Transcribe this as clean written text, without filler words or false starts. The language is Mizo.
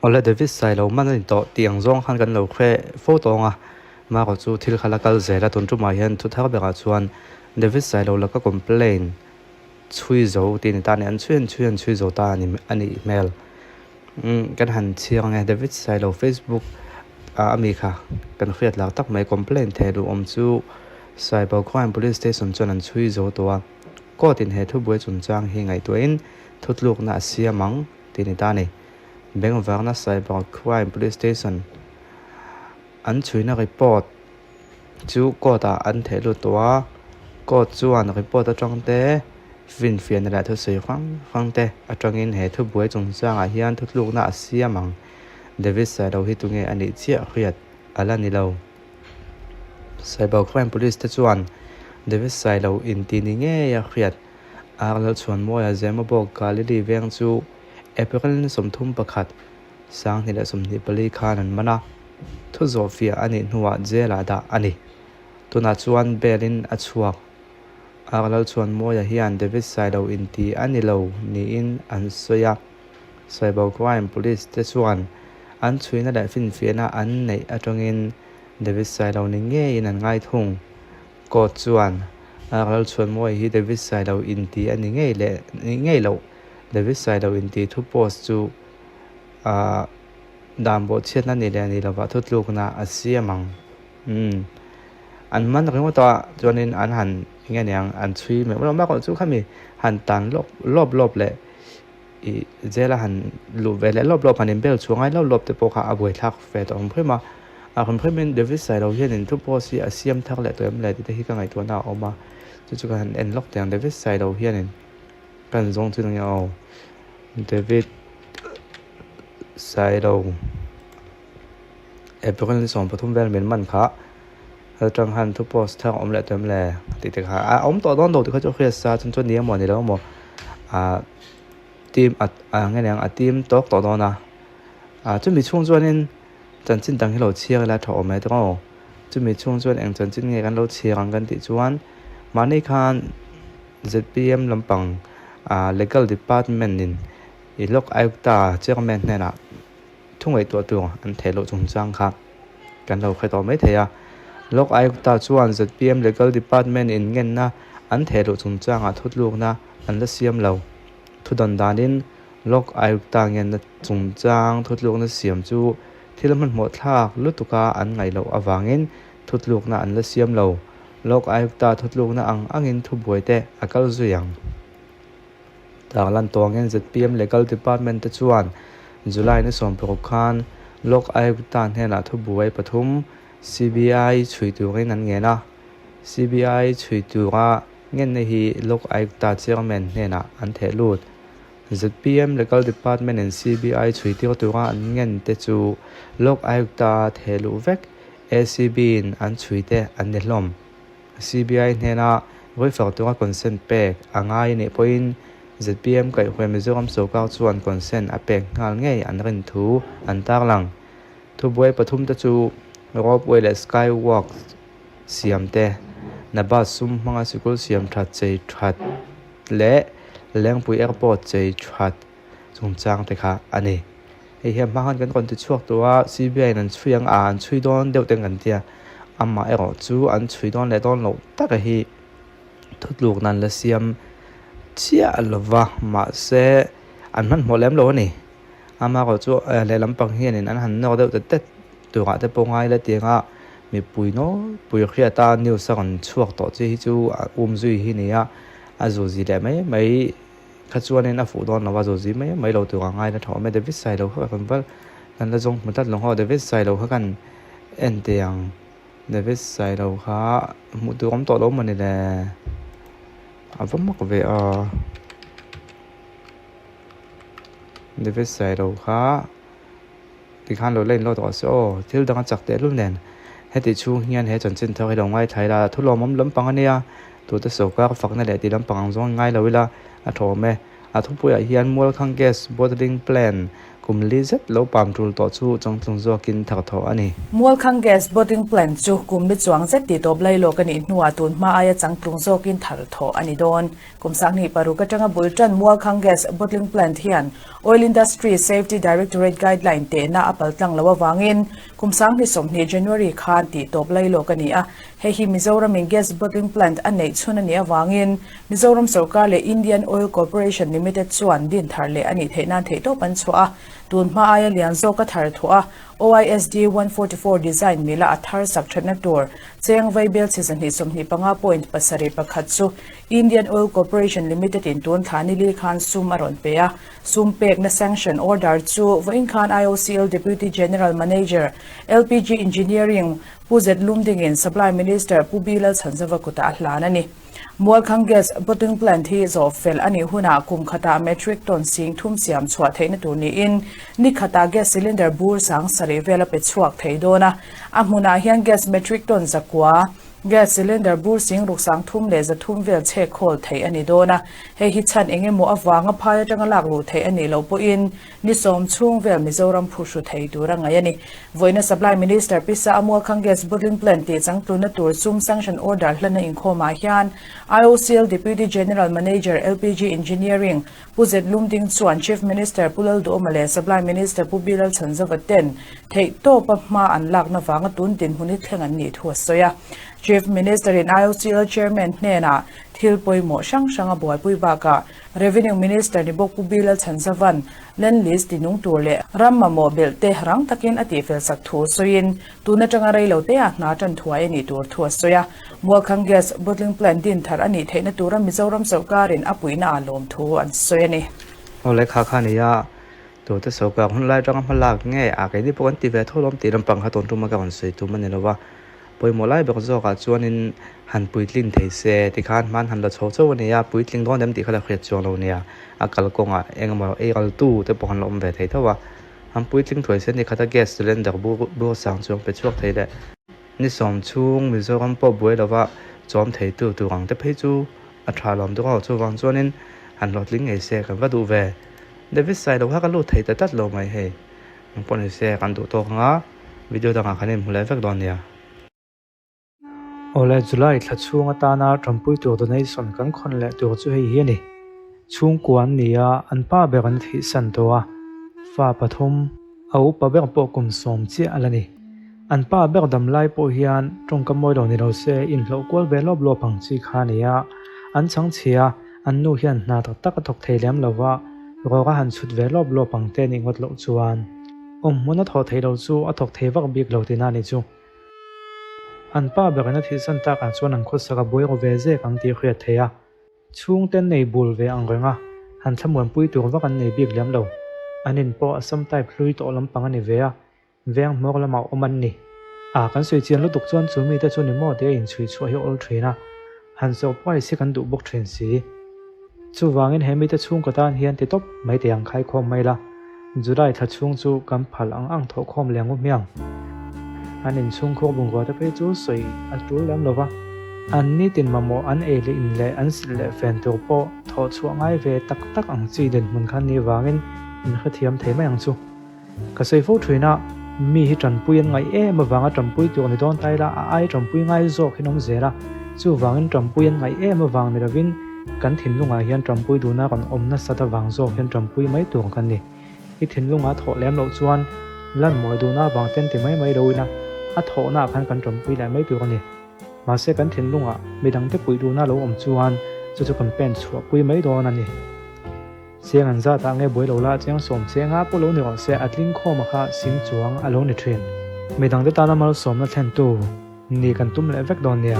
Awle David Sailo man a ni tawh tih ang zawng khan kan lo hre fo tawng a, Marco chu thil kha la kal zel a, tun tumah hian thu thar berah chuan David Sailo laka complain chhui zo tih a ni ta a ni, an chhui an chhui an chhui zo ta a ni a nih hmel. Umm kan han chhiar ang e, David Sailo Facebook ah a mi kha kan hriat lar tak mai complain theh duh awm chu Cyber Crime Police Station chuan an chhui zo tawh a, court in he thubuai chungchang hi ngaihtuahin thutlukna a siam ang tih a ni ta a ni. Bengvarna Cyber Crime Police Station an chhuina report chu court ah an theh lut tawh a, court chuan report atang te finfiahna leh thusawi hrang hrang te atangin he thubuai chungchangah hian thutlukna a siam ang. David Sailo hi tunge a nih chiah hriat a la ni lo. Cyber Crime Police te chuan David Sailo inti ni ngei a hriat Ar Lalchhuanmawia Zemabawk Galili veng chu April ni 31, 2024 khan an man a, thu zawhfiah a nih hnuah jail-ah dah a ni. Tunah chuan bail-in a chhuak. Ar Lalchhuanmawia hian David Sailo inti a ni lo niin an sawi a, Cyber Crime Police te chuan an chhuina leh finfiahna an neih atangin David Sailo ni ngeiin an ngai thung. Court chuan Ar Lalchhuanmawia hi David Sailo inti a ni ngei leh ni ngei loh. David Sailo inti thu post chu ah dan bawhchhiatna ni leh ni lovah thutlukna a siam ang. Umm an man ringawt a chuanin an han eng nge niang an chhui meuh meuh erawh chu khami han tan lawp lawp lawp leh ih jail a han luh ve leh lawp lawp han inbel chhuah ngai lawp lawp te pawh kha a buaithlak ve tawh ang hrim a. A hrim hrimin David Sailo hianin thu post hi a siam thar leh tawh em le tih te hi ka ngaihtuahna a awm a, chu chu ka han en lawk teh ang David Sailo hianin ka han zawng chin ang e aw David Sailo April ni 13 vel min man kha atang khan thu post thar a awm leh tawh em le tih te kha a awm tawh dawn lo tih kha chu a hriat sa chuan chuan ni emaw ni lo emaw ah team a eng nge niang a team tawk tawh dawn a ah chumi chhung chuanin Chanchin dang hi lo chhiar ila tha awm e tawng aw. Chumi chhung chuan eng chanchin nge kan lo chhiar ang kan tih chuan mahni khan zpm lampang ah legal department in i Lok Ayukta chairman hnenah thu ngaihtuah tur an theih loh chungchang kha kan lo hre tawh mai thei a. Lok Ayukta chuan zpm legal department in ngenna an theih loh chungchangah thutlukna an la siam lo. Thudan danin Lok Ayukta ngenna chungchang thutlukna siam chu thil hmanhmawh thlak lutuka an ngaih loh avangin thutlukna an la siam lo. Lok Ayukta thutlukna ang angin thubuai te a kal zui ang. Tarlan tawngin zpm Legal Department te chuan July ni 16 khan Lok Ayukta hnenah thubuai pathum CBI chhui turin an ngen a. CBI chhui tura ngenna hi Lok Ayukta Chairman hnenah an theh lut. Zpm Legal Department in CBI chhui tir tura an ngen te chu Lok Ayukta theh luh vek ACB in an chhui te an ni hlawm. CBI hnena refer tura consent pek a ngai anih pawhin zpm kaihhruai Mizoram sorkar chuan consent a pek nghal ngei an rin thu an tarlang. Thubuai pathum te chu Ropeway leh Skywalk siam te, Nabas sum hmanga sikul siam that chei that leh Lengpui Airport chei that chungchang te kha a ni. Hei hian hma khan kan rawn ti chhuak tawh a, CBI in an chhui ang a, an chhui dawn deuh ten kan tia, amah erawh chu an chhui dawn leh dawn loh taka hi thutluk nan la siam chiah lova, mahse an hmanhmawh lem lo a ni. Amaherawh chu lehlam pang hianin an han nawr deuh tet tet turah te pawh ngai la tianga mipui nawlpui hriata news a rawn chhuak tawh chi hi chu a um zui hi nia a zuzi leh mai mai kha chuanin a fuh dawn lo a zuzi mai mai lo turah ngai la tha awm e David Sailo kha kan va kan la zawng hmu tlat lo haw David Sailo kha kan en teh ang David Sailo kha hmuh tur awm tawh lo mawni le a va mak ve a. David Sailo kha Tikhan lo la inlawt rawh se aw, thil dang a chak tehlul nen. Heti chhung hian he chanchin thar hi lo ngaithla ila, thu lawmawm lampang a nia, tute sawrkar fakna leh tih lampang ang zawng ngai lo ila a thawm e. A thupuiah hian Mualkhang Gas Bottling Plant Kum li zet lo pam tul tawh chu changtlung zawkin thar thawh a ni. Mualkhang Gas Bottling Plant chu kum li chuang zet tih tawp lailawk a nih hnuah tun hma aia changtlung zawkin thar thawh a ni dawn. Kum 26 atanga bul tan Mualkhang Gas Bottling Plant hian Oil Industry Safety Directorate Guideline tehna a paltlang loh avangin kum 2020 January khan tih tawp lailawk a ni a. Hei hi Mizoramin Gas Bottling Plant a neih chhun a nih avangin Mizoram sorkar leh Indian Oil Corporation Limited chuan din thar leh a nih theih nan theihtawp an chhuah a, tun hma aia lian zawk a thar thuah a, OISD 144 design mila a thar sak thatna tur cheng vaibel chhe 225.71 chu Indian Oil Corporation Limited in tun thla ni li khan sum a rawn pe a, sum pekna sanction order chu vawiin khan IOCL Deputy General Manager, LPG Engineering, Pu Zet Lumdingin Supply Minister Pu B Lalchhanzova kutah a hlan a ni. Mualkhang Gas Bottling Plant hi zawh fel a nih hunah kum khatah metric ton 3000 siam chhuah theihna tur niin ni khatah gas cylinder bur 7000 vel a pe chhuak thei dawn a. A hmunah hian gas metric ton 900, gas cylinder bur 6300 vel chhek khawl theih a ni dawn a. Hei hi chhan eng emaw avanga phai atanga lak luh theih a nih loh pawhin Ni sawm chhung vel Mizoram phuhru thei tur a ngaih a ni. Vawiina Supply Minister Pi Sa Amualkhang Gas Bottling Plant tih changtlunna tur sum sanction order hlanna inkhawmah hian IOCL Deputy General Manager LPG Engineering Pu Zet Lumding chuan Chief Minister Pu Lalduhawma leh Supply Minister Pu Bilal Chhanzova ten theihtawpa hma an lakna vanga tun dinhmun hi thleng an nih thu a sawi a. Chief Minister in IOCL Chairman hnenah thil pawimawh hrang hrang a buaipui bakah Revenue Minister ni bawk Pu Bilal Chhanzavan land lease ti nung tur leh ram mamawh belh te rang takin a tihfel sak thu sawiin tun atanga rei lo te ah hna tan thuai a nih tur thu a sawi a. Mualkhang Gas Bottling Plant din thar a nih theihna tura Mizoram sawrkarin a puihna ah lawm thu an sawi a ni. Aw lehkha kha a ni a, tute sawrkar hun lai atanga hma lak nge a keini pawh kan ti ve tho lawm tih lampang kha tun tuma ka rawn sawi tum a ni lo va. Pawimawh lai ber zawkah chuanin han puitlin thei se tikhan hman han la chho chauh a ni a, puitling dawn em tih kha la hriat chuang lo nia, a kalkawngah engemaw ei altu te pawh han la awm ve thei tho a, han puitling thuai se ni khata gas cylinder bur sang chuang pe chhuak thei leh ni sawm chhung Mizoram pawh buai lova chawm thei tu tur ang te phei chu a tha lawm deuh a, chuvang chuanin han hlawhtling ngei se kan va duh ve. David Sailo kha ka lut thei ta tlat lo mai hei, engpawh ni se kan duh tawk ang a. Video dangah kan inhmu leh vek dawn nia. Awle July thla chhung atana tanpui tur donation kan khawn leh tur chu hei hi a ni. Chhungkua an ni a, an pa ber an thih san tawh a, fa pathum, a upa ber pawh kum sawm chiah a la ni. An pa ber dam lai pawh hian tawngka mawi lo ni lo se inhlawh kual ve lawp lawp ang chi kha a ni a, an chhang chhia, an nu hian hna tak tak a thawk thei lem lo va, rawk a han chhut ve lawp lawp ang te nih ngawt loh chuan. Awm hmun a thawh theih loh chu a thawk thei vak bik lo tihna a ni chu. An pa berin a thihsan takah chuan an khawsak a buai ru ve zek ang tih hriat theih a. Chhungte an nei bul ve ang reng a, han thlamuanpui tur vak an nei bik lem lo. An in pawh a sam type hlui tawh lampang a ni ve a, veng hmawr lamah awm an ni. A, kan sawi chian lutuk chuan chu mite chu ni maw tia inchhui chhuah hi awl thin a, han surprise hi kan duh bawk thin si. Chuvangin he mite chhungkaw tan hian ti tawp mai teh ang khaikhawm mai la, July thla chhung chu kan phal ang ang thawhkhawm leh ngu hmiang. An inchhungkhur bungrua te phei chu sawi a tul lem lo va, an nitin mamawh an ei leh in leh an silh leh fen tur pawh thawh chhuah ngai ve tak tak ang chi dinhmun kha ni vangin in hrethiam thei mai ang chu. Ka sawi fo thin a, mi hi tanpui an ngaih em avanga tanpui tur ni dawn ta ila a ai tanpui ngai zawk hi an awm zel a, chuvangin tanpui an ngaih em avang ni lovin kan thinlungah hian tanpui duhna rawn awm nasat avang zawk hian tanpui mai tur kan ni. I thinlunga thawh lem loh chuan lan mawi duhna avang ten ti mai mai lo ila a thawhnaah khan kan tanpui leh mai tur a ni. Mahse kan thinlungah midangte puih duhna lo awm chuan chu chu kan pen chhuahpui mai dawn a ni. Chiang an zat ah nge buai lo la chiang sawm che nga pawh lo ni rawh se a tling khawm a kha sing chuang a lo ni thin. Midang te tana malsawmna thlentu ni kan tum leh vek dawn nia.